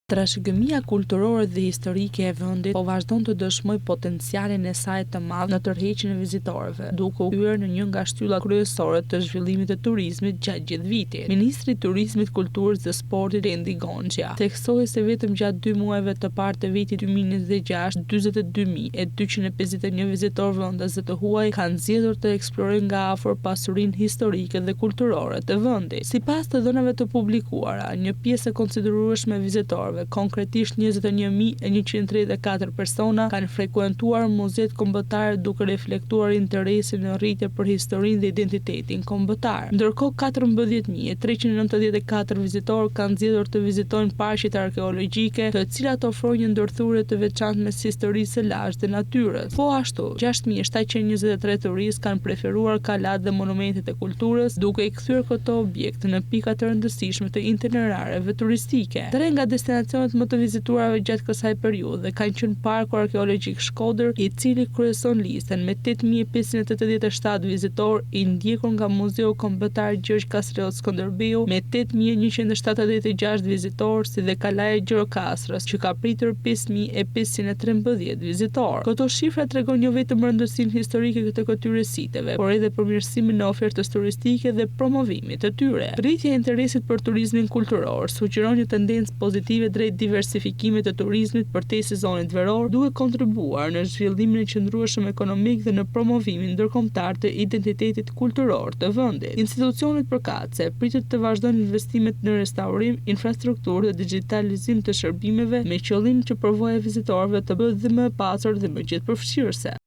Trashëgimia kulturore dhe historike e vendit po vazhdon të dëshmojë potencialin e saj të madh në tërheqjen e vizitorëve, duke u kthyer në një nga shtyllat kryesore të zhvillimit të turizmit gjatë gjithë vitit. Ministri i Turizmit, Kulturës dhe Sportit, Blendi Gonxhja, theksoi se vetëm gjatë dy muajve të parë të vitit 2026, 42,251 vizitorë vendas dhe të huaj kanë zgjedhur të eksplorojnë nga afër pasurinë historike dhe kulturore të vendit. Sipas të dhënave të publikuara, një pjesë e konsiderueshme e vizitorëve, konkretisht 21 134 persona, kanë frekuentuar muzetë kombëtare duke reflektuar interesin në rritje për historinë dhe identitetin kombëtar. Ndërkohë, 14 394 vizitorë kanë zgjedhur të vizitojnë parqet arkeologjike, të cilat ofrojnë një ndërthurje të veçantë mes historisë së lashtë dhe natyrës. Po ashtu, 6723 turistë kanë preferuar kalat dhe monumentet e kulturës, duke i kthyer këto objekte në pika të rëndësishme të itinerareve turistike. Tre nga destinacionet më të vizituara gjatë kësaj periudhe kanë qenë Parku Arkeologjik Shkodër, i cili kryeson listën me 8587 vizitorë, i ndjekur nga Muzeu Kombëtar Gjergj Kastriot Skënderbeu me 8176 vizitorë, si dhe Kalaja e Gjirokastrës, që ka pritur 5513 vizitorë. Këto shifra tregojnë jo vetëm rëndësinë historike të këtyre siteve, por edhe përmirësimin e ofertës turistike dhe promovimit të tyre. Rritja e interesit për turizmin kulturor sugjeron një tendencë pozitive drejt diversifikimit të turizmit përtej sezonit veror, duke kontribuar në zhvillimin e qëndrueshëm ekonomik dhe në promovimin ndërkombëtar të identitetit kulturor të vendit. Institucionet përkatëse pritet të vazhdojnë investimet në restaurim, infrastrukturë dhe digjitalizim të shërbimeve me qëllim që përvoja e vizitorëve të bëhet dhe më e pasur dhe më gjithëpërfshirëse.